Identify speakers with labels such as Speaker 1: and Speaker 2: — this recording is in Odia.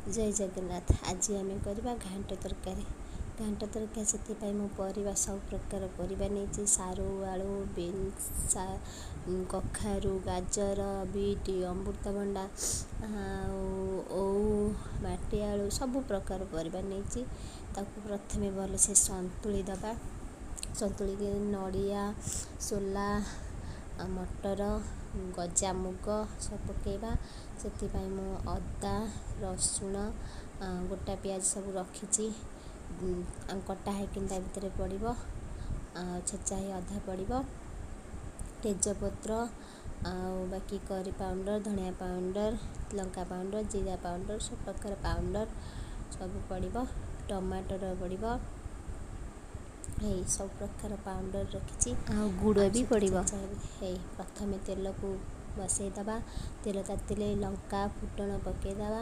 Speaker 1: ଜୟ ଜଗନ୍ନାଥ। ଆଜି ଆମେ କରିବା ଘାଣ୍ଟ ତରକାରୀ। ଘାଣ୍ଟ ତରକାରୀ, ସେଥିପାଇଁ ମୁଁ ପରିବା, ସବୁ ପ୍ରକାର ପରିବା ନେଇଛି। ସାରୁ, ଆଳୁ, ବିନ୍ସ, କଖାରୁ, ଗାଜର, ବିଟ୍, ଅମୃତଭଣ୍ଡା ଆଉ ଓଉ, ମାଟି ଆଳୁ, ସବୁ ପ୍ରକାର ପରିବା ନେଇଛି। ତାକୁ ପ୍ରଥମେ ଭଲସେ ସନ୍ତୁଳି ଦେବା। ସନ୍ତୁଳିକି ନଡ଼ିଆ, ସୋଲା, ମଟର, ଗଜାମୁଗ ସବୁ ପକାଇବା। ସେଥିପାଇଁ ମୁଁ ଅଦା, ରସୁଣ, ଗୋଟା ପିଆଜ ସବୁ ରଖିଛି। କଟା ହେଇକି ତା ଭିତରେ ପଡ଼ିବ, ଆଉ ଛେଚା ହେଇ ଅଧା ପଡ଼ିବ। ତେଜପତ୍ର ଆଉ ବାକି କରି ପାଉଡ଼ର, ଧନିଆ ପାଉଡ଼ର, ଲଙ୍କା ପାଉଡ଼ର, ଜିରା ପାଉଡ଼ର, ସବୁ ପ୍ରକାର ପାଉଡ଼ର ସବୁ ପଡ଼ିବ। ଟମାଟର ପଡ଼ିବ। ଏଇ ସବୁ ପ୍ରକାର ପାଉଡ଼ର ରଖିଛି।
Speaker 2: ଆଉ ଗୁଡ଼ ବି ପଡ଼ିବ।
Speaker 1: ହେଇ ପ୍ରଥମେ ତେଲକୁ ବସାଇଦେବା। ତେଲ ତାତିଲେ ଲଙ୍କା ଫୁଟଣ ପକାଇଦେବା।